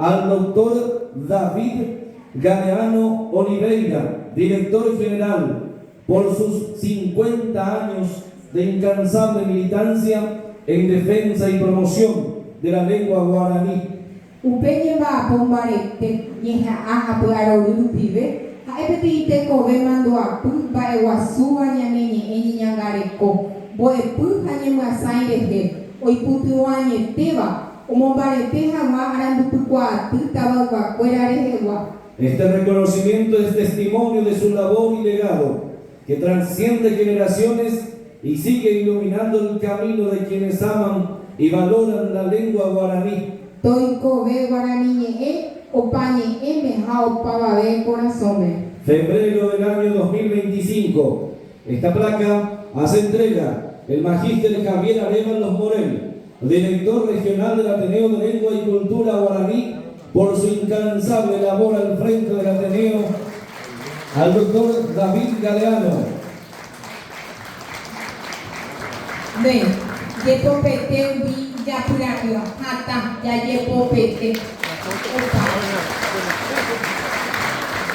Al doctor David Galeano Oliveira, director general, por sus 50 años de incansable militancia en defensa y promoción de la lengua guaraní. Upe ñemba'apo mbarete ñeha'ã ha py'arory rupive ha'e peteĩ tekove mandu'apy mba'eguasúva ñane ñe'ẽ ñeñangareko, mbo'epy ha ñemyasãi rehe, oipytyvõ añetéva omombarete hag̃ua arandupykuaaty tavayguakuéra rehegua. Este reconocimiento es testimonio de su labor y legado, que trasciende generaciones y sigue iluminando el camino de quienes aman y valoran la lengua guaraní. Toikove guarani ñe'ẽ opa ñe'ẽme ha opavave korasõme. Febrero del año 2025. Esta placa hace entrega el magíster Javier Arévalos Morel, director regional del Ateneo de Lengua y Cultura Guaraní, por su incansable labor al frente del Ateneo, al doctor David Galeano. Nde, jepopete umi ijapyra'ỹva, hatã jajepopete opa.